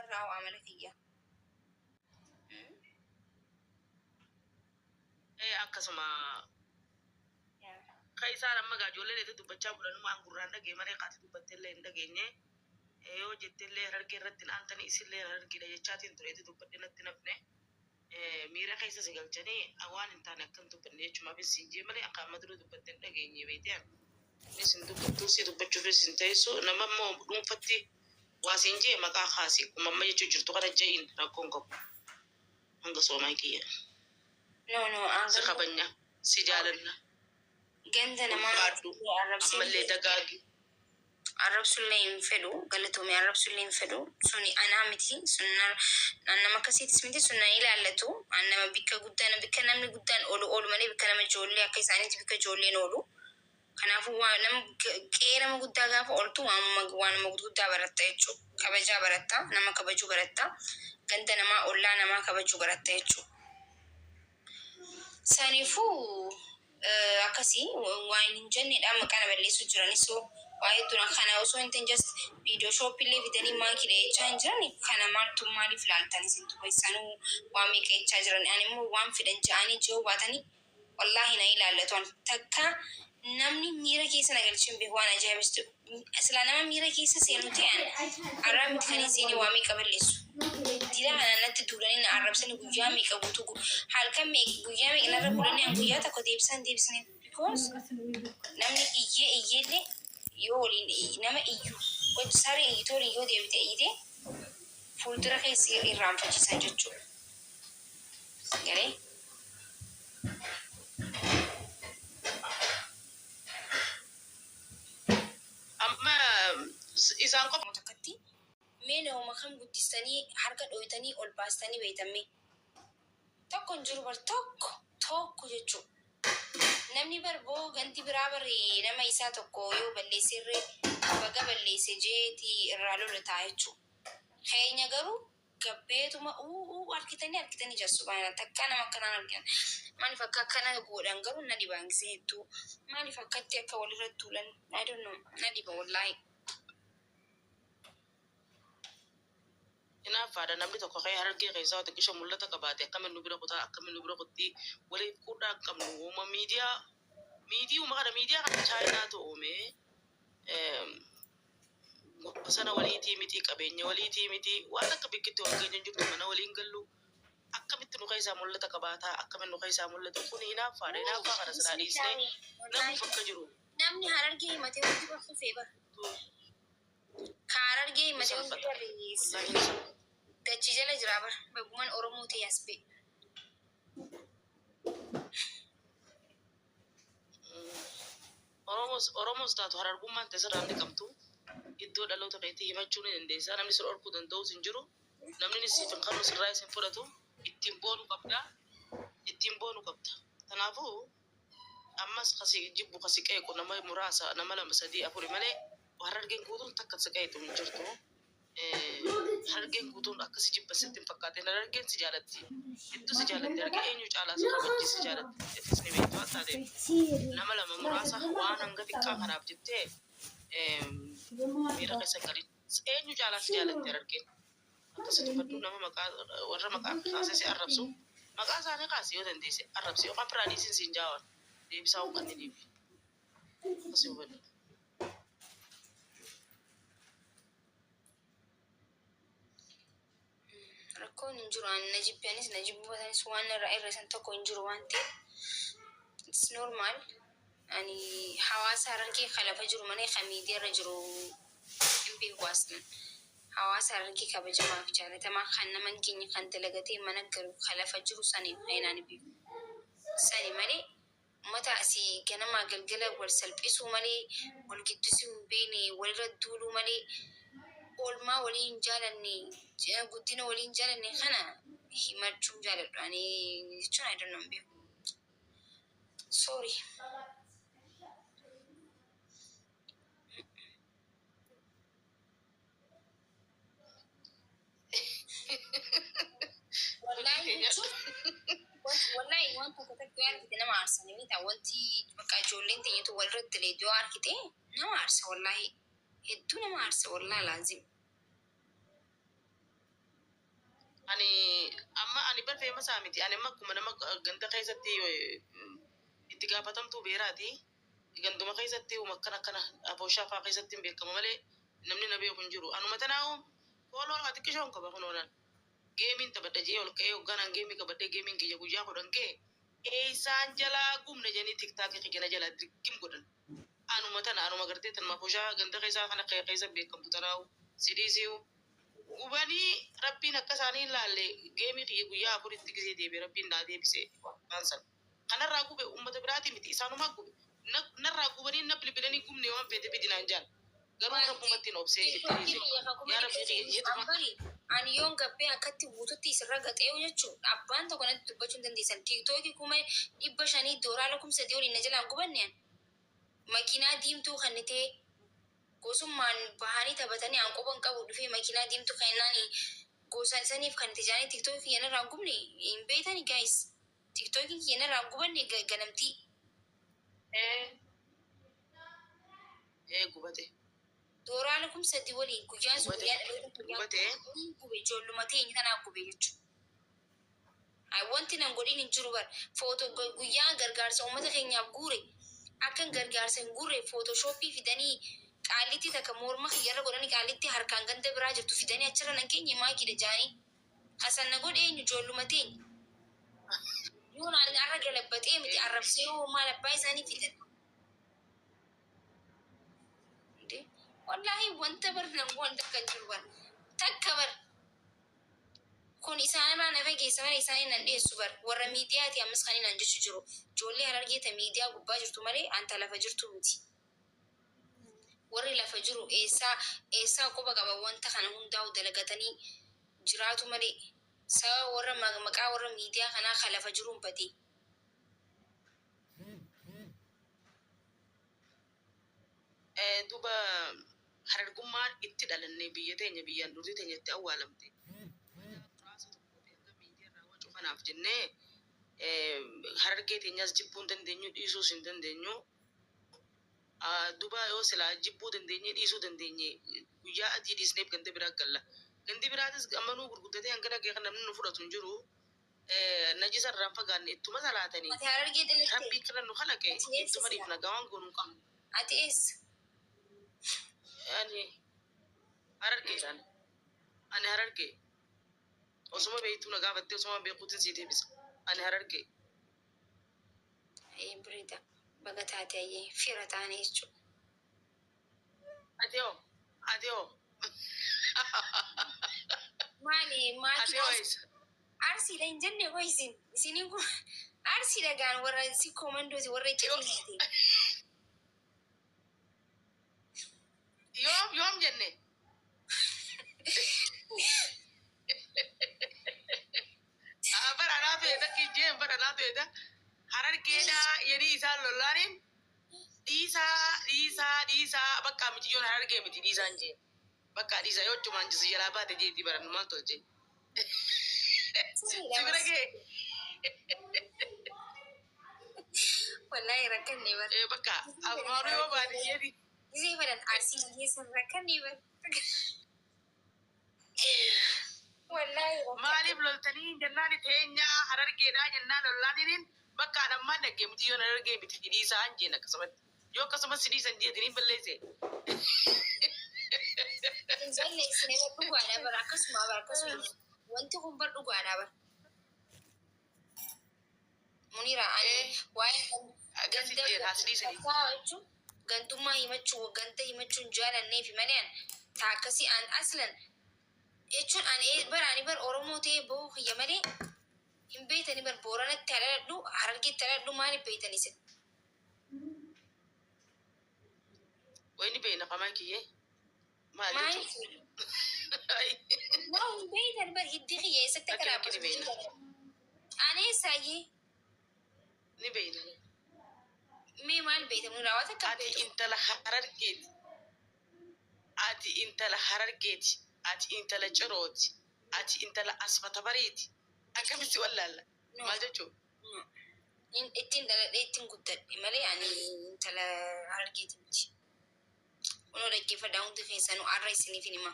Sirraa amala kiyya. Ee akkasuma ka isaan amma gaa ijoolleen itti dubbachaa bulanuma an gurraan dhagee malee kaati dubbattellee hin dhageenye. Yoo jettellee Harargee irratti hin aantanii isillee Harargeedha jechaatiin ture itti dubbadhe natti nafne. Miira keessa si galchanii waan hin taane akka hin dubbanne jechumaaf siin jee malee akka amma dura dubbatte hin dhageenye beekte an. Innis hin dubbattu si dubbachuufis hin teessu nama immoo dhuunfatti waa siin jee maqaa kaasi akkuma amma jechuu jirtu kana je'iin rakkoon qabu. Hanga soomaa kiyya. No, no, Si kabanya si jaalanna. Ganda namaa Ulfaadhu ammallee dagaagi. Arrabsullee hin fedhu, galatoomii, arrabsullee hin fedhu. Suni anaa miti, sun an nama akkasiitis miti, sun na ilaallatu. An nama bikka guddaa, bikka namni guddaan oolu oolu malee bikka nama ijoollee akka isaaniitti bikka ijoolleen oolu. Kanaafuu waa nama qe'ee nama guddaa gaafa ooltu waanuma waanuma guddaa baratta jechuudha. Kabajaa baratta, nama kabajuu baratta, ganda namaa, ollaa namaa kabajuu baratta jechuudha. Saniifuu akkasii waan hin jennedha, maqaa na balleessuu jirani. So waa hedduun kana osoo hin ta'in just video shop illee fidanii maakiidha jechaa hin jiran. Kana maaltu maaliif ilaaltan isin tuba isaanuu waa meeqa jechaa jiran. Ani immoo waan fedhan ja'anii ji'oo baatanii wallaahi na ilaallatu. An takka namni miira keessa na galchee hin beeku. Waan ajaa'ibsitu silaa nama miira keessa seenu ta'e an arraa miti kan hin seene waa meeqa balleessu. Dila kana natti duulanii na arrabsanii guyyaa meeqa guutuu, halkan meeqa, guyyaa meeqa narra bulanii, an guyyaa tokko deebisaan deebisne, because namni iyyee iyyeellee yoo waliin nama iyyu wajji sareen iyyitu waliin yoo deebite iyyite fuuldura keessa irraanfachiisan jechuudha. Galee. Amma isaan qofa. Takkatti mee nama kam guddistanii harka dhooytanii ol baastanii beeytan? Mee tokko hin jiru bar, tokko tokko jechuu. Namni bar boo ganti biraa bar nama isaa tokko yoo balleesseerree baga balleesse jeeti irraa lola ta'a jechuu. Keenya garuu gabbeetuma uu argitanii argitanii jira. Subhaana, takkaa nama akkanaan argitan maaliif akka akkana godhan garuu na dhibaan gisee hedduu. Maaliif akkatti akka walirra tuulan, I don't know, na dhiba wallaahi. Hinaaffaadha. Namni tokko ka'ee Harargee keessaa xiqqisho mul'ata qabaate akkamiin nu bira kutaa, akkamiin nu bira kutti? Waliif quudhaa hin qabnu. Uuma miidiyaa miidiyuma kana, miidiyaa kana Chaayinaatu uume. Bosona waliitii miti, qabeenya waliitii miti, waan akka bikkitti wal keenya hin jirtu, mana waliin gallu. Akkamitti nu keessaa mul'ata qabaataa? Akkamiin nu keessaa mul'atu? Kun hinaaffaadha. Hinaaffaa kana silaa dhiisnee namuu bakka jiru. Namni Harargee himatee hundi bar kufee bar. Ka Harargee himatee hundi salphata. bar Wallaahi ni salphata. Dachii jala jira bar. Baguman Oromoo ta'e as ba'e. Oromos Oromos taatu Harargummaan ta'e sirraan dhiqamtu. Iddoo dhaloota keetii himachuu ni dandeessa. Namni si dhorkuu danda'us hin jiru. Namni ni siif hin kennu, sirraa isin fudhatu. Ittiin boonuu qabda. Ittiin boonuu qabda. Kanaafuu ammas kasi jibbu kasi qeequ nama muraasa, nama lama, sadii, afuri malee Harargeen guutuun takka si qeeqxu hin jirtu. Harargeen guutuun akka si jibba sitti hin fakkaatin. Harargeen si jaalatti. Hedduu si jaalatti. Harargee eenyu caalaa si kabajji, si jaalatti. Atis ni beektu waan taateef. Nama lama muraasa waan hanga xiqqaa kanaaf jettee miira keessa hin galin. Eenyu caalaa si jaalatti Harargeen. Akkasi tuffadhu. Nama maqaa warra maqaa kaasee si arrabsu maqaa isaanii kaasi yoo dandeesse arrabsi yookaan firaa dhiisin siin jaawan deebisaa hin kenniniif. Akkasi hubadhu. Rakkoon hin jiru. Ani na jibbanis na jibbuu baatanis waan irraa irra tokko hin jiru waan ta'eef it's normal. Ani hawaasa Harargee kan lafa jiru malee kan miidiyaa irra jiru hin beeku aslan. Hawaasa Harargee kabajamaa fi jaalatamaa kan nama hin geenye, kan dalagatee mana galu, kan lafa jiru sani kan ani beeku. Sani malee ummata asii ganamaa galgala wal salphisuu malee wal giddisuu hin beekne, walirra duuluu malee oolmaa walii hin jaalanne, guddina walii hin jaalanne kana himachuu hin jaaladhu ani jechuun, I don't know, hin beeku. Sorry. Wallaahi jechuun wallaahi waan tokko tokko yoo argite nama aarsa ni mita. Wanti bakka ijoolleen teenyatu walirratti illee yoo argite nama aarsa, wallaahi hedduu nama aarsa, wallaahi laazim. Ani amma ani bar famous miti. Ani amma akkuma nama ganda keessatti itti gaafatamtuu beeraati. Ganduma keessatti akkana akkana afooshaa fa'aa keessatti hin beekamu malee namni na beeku hin jiru. Anuma tanaa'u follow xiqqishoon qaba kunoonan. Gameiin taphadha jee ol ka'ee hogganaan gameii qabadhee gameiin kiyya guyyaa 10 ga'e eessaan jalaa gumna jedhanii TikTokii kiyya na jalaa dirgim godhan. Anuma tana anuma gartee tanuma afooshaa ganda keessaa kana keessa beekamtu tanaa'u sidhiisiu. Gubanii rabbiin akka isaanii hin laalle gameii kiyya guyyaa 4tti gisee deebi'e rabbiin naa deebise waan sana. Kanarraa gube uummata biraatii miti, isaanumaa gube. Narraa gubanii na bilbilanii gubne waan feete fidinaan jaan. Garuu rabbumatti hin obsee itti dhiise. Yaa rabbi kiyya jeetuma. Ambari ani yoon gabbee akkatti guututti isirra gaxee'u jechuun abbaan tokko natti dubbachuu hin dandeessan. TikTokii 500,000 doolaara 3,000 oliin na jalaan gubanne ani. Makiinaa diimtuu kannitee gosummaan bahanii taphatanii an quban qabu dhufee makiinaa diimtuu kennaan gosa saniif kan itti jaanii TikTokii kiyya narraa hin gubne hin beektani, guys. TikTokii kiyya narraa hin gubanne ganamtii. Ee, gubate. Doolaara 3,000 waliin guyyaan sun Gubate. guyyaa dhaloota guyyaa Gubate. gube ijoolluma teenya tanaa gube jechuudha. Ay, wanti nan godhin hin jiru bar. Footoo guyyaa gargaarsa uummata keenyaaf guure akkan gargaarsa hin guurre Photoshopii fidanii qaalitti takka morma kiyyarra godhanii qaalitti harkaan ganda biraa jirtu fidanii achirra nan keenye maakiidha jaanii. Kasan na godhe eenyu? Ijoolluma teenya. Yoon ani arra galabbaxee miti arrabsee hoo maal abbaa isaanii fidan. Inde wallaahi wanta bar nan goon takka hin jiru bar. Takka bar. Kun isaanirraa na fageessa malee isaanii nan dhiyeessu bar. Warra miidiyaati ammas kan inni jechu jiru. Ijoollee Harargee ta miidiyaa gubbaa jirtu malee anta lafa jirtu miti. Warri lafa jiru eessaa eessaa quba qaba wanta kana hundaa'u dalagatanii jiraatu malee sababa warra maqaa warra miidiyaa kanaa ka lafa jiruun badee. Duuba harargummaan itti dhalanne biyya teenya biyyaan durii teenya itti awwaalamte. Muraasa tokkoo fi hanga miidiyaa irraa wacuu kanaaf jennee harargee teenyaas jibbuu hin dandeenyu, dhiisuus hin dandeenyu. Duuba yoo silaa jibbuu dandeenye dhiisuu dandeenye guyyaa adii dhiisneef ganda biraa galla. Gandi biraatis ammanuu gurguddatee hanga dhagee kan namni nu fudhatu hin jiru. Najisa irraan fagaanne ittuma salaatanii. Ati Harargee dhalatte? Rabbii kana nu kalaqe Ati eessa ittuma sila? dhiifna gawaan goonuu hin qabnu. Ati eessa? Ani harargeedhaan. Ani harargee. Osuma beektuu na gaafattee osuma beekuutiin sii deebisa. Ani harargee. Ayyee, bareeda. Baga taate, ayyee fira taane jechuudha. Ati hoo? Ati hoo? Maali Ati maatii hoo eessa? Arsiidha hin jenne koo isin. Isiniin kun arsiidha gaan warra si koomandooti warra iccitii. Yoom yoom jenne? Bara anaa feeta kijjeen bara anaa feeta harargeedhaa jedhii isaan lollaaniin dhiisaa dhiisaa dhiisaa bakka mitiyyoon harargee miti dhiisaan jeen. Bakka dhiisaa yoo cumaan jisu jalaa baate jeetii bara maal tolche. Si bira ga'e. Wallaahi rakkanne bara. Bakka afumaanuu yoo baate jeetii. Gisee fedhan arsii keessa rakkanne bara. Wallaahi rakkanne. Maaliif loltanii jennaan teenyaa harargeedhaa jennaan lollaaniin bakka anammaan dhaggee mitiyyoon harargee miti dhiisaan jeen akkasumatti. Yoo akkasumas si dhiisan jeetiniin balleesse. Hin balleessine bar, dhugaadha bara, akkasuma bara, akkasuma. Wanti kun bar dhugaadha bara. Munira, ani waa'ee Akkasi ganda jeen as dhiisanii. jechuun gandummaa himachuu ganda himachuu hin jaalanneefi malee an taa akkasii an aslan jechuun an bara ani bar Oromoo ta'ee bahuu kiyya malee hin beektani bar. Booranatti haladhu, Harargeetti haladhu, maaliif beektan isin? Wayni beekna qamaa kiyyee. Maal Maaliif? jechuun? Maa hin beektan bar hiddi kiyya eessatti akka Lakki lakki ni dhaabbatu beekna. Ani eessaayyee? Ni beekna. Mee maal beekta Munira? Waan takka Ati beektu. intala harargeeti. Ati intala harargeeti. Ati intala cirooti. Ati intala asfata bariiti. Akkamitti wallaalla? No. Maal jechuun? No. Ittiin dhaladhee ittiin guddadhe malee ani intala Harargeeti miti. Kunoo dhaggeeffadhaa hundi keessanuu, har'a isiniif hin hima.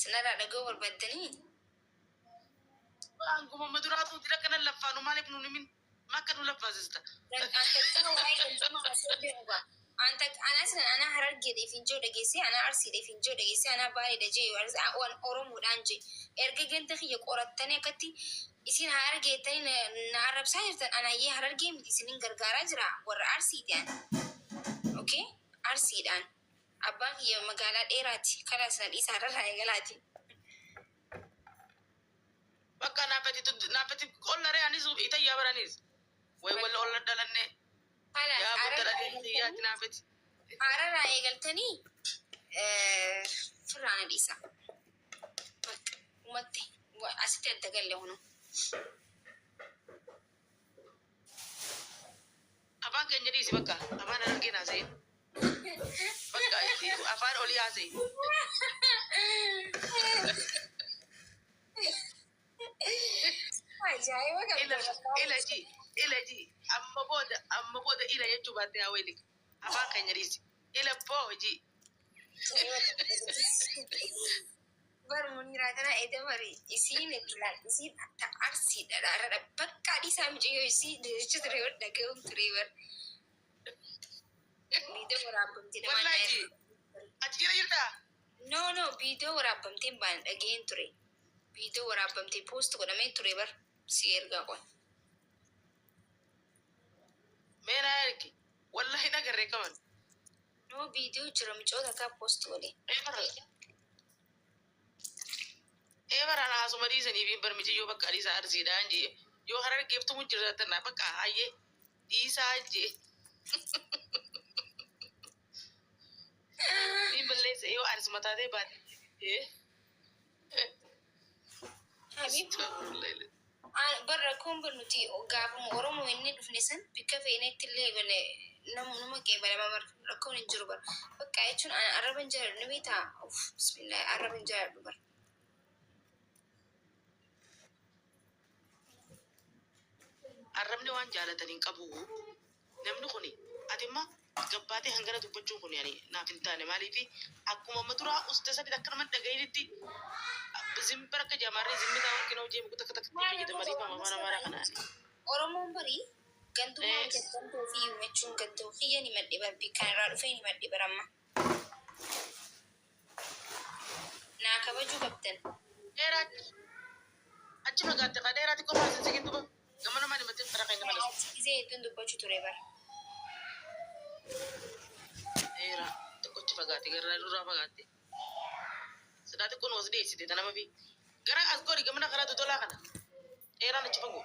Sinarraa dhaga'uu barbaaddanii? Hanguma maduraatu dira kana laffaanu maaliif nuun himin? Maa akka nu laffaasista? Anas ana Harargeedhaaf hin jiru dhageessee, ana Arsiidhaaf hin jiru dhageessee, ana Baaleedha jee, waan Oromoodhaan jee. Erga ganda kiyya qorattanii akkatti isin Harargeettanii na arrabsaa jirtan, anayyee Harargee miti, isinin gargaaraa jira warra Arsiiti an. Okay? Arsiidhaan. Abbaan kiyya magaalaa dheeraati. Karaa sana dhiisaa irraa eegalaati. Bakka naafati naafati ollaree anis itayyaa baranis. Way walla olla dhalanne. Kalaas Yaa booda yaati naafati. Hararraa eegaltanii firraa na dhiisa. Bakka uummatte asitti adda galle hunu. Afaan keenya dhiisi, bakka afaan Harargeen haasa'in. Bakka itti afaan olii haasa'in. Ajaa'iba Ila qabda. Ila ji ila ji amma booda ila jechuu baattee haa wayili afaan keenya dhiisi. Ila boo ji. Bar Muniraa tana eeda bari isiin itti isiin ta Arsiidha dhaarradha. Bakka dhiisaa mucayyoo isii jecha ture yoo dhaga'uun ture bar. Viidiyoo waraabamtee namaan. Wallaahi ji achi jira jirtaa? No, viidiyoo waraabamtee hin baane, dhaga'een ture. Viidiyoo waraabamtee post godhamee ture bar, si ergaa qon. Mee naa ergi. Wallahi nagarree kaman. No, viidiyoo jira, mucoota akka post godhe. Eebaraan haasuma dhiisanii fi barmichiyyoo bakka dhiisaa Arsiidhaan jee. Yoo Harargeeftumu jiraatan bakka hayyee dhiisaa jee. Ni balleessa yoo Arsuma taatee baate. Habib. Bar rakkoon bar nuti gaafuma Oromoo inni dhufne san bikka feenetti illee bane nama qeebalama, bar rakkoon hin jiru bar. Bakka jechuun arraba hin jaaladhu, ni beektaa? Uff, bismillah, arraba hin jaaladhu bar. Arrabni waan jaalatan hin qabu. Namni kuni ati immoo gabbaatee hangana dubbachuun kun yani naaf hin taane. Maaliifi akkuma amma duraa uste sadi akka nama dhaga'initti zimbara akka jamaarree zimmitaa warqina hojii muku takka takka fayyadamanii afaan Amaaraa kanaan. Oromoon barii gantummaa gantoo fi himachuun gantoo kiyya ni madde bar, bikkaan irraa dhufee ni madde bar amma. Naa kabajuu qabdan. Dheeraa achi fagaatte kaa, dheeraa xiqqoo faasin sikin duba gama namaan himatin karaa keenya kanas. Achi gisee hedduun dubbachuu ture bar. Dheeraa xiqqoochi fagaatte, gara duraa fagaatte. Sidaa xiqqoon was dhiyeessite tanama fi gara as godhi gamana karaa dodolaa kana. Dheeraan achi fagoo.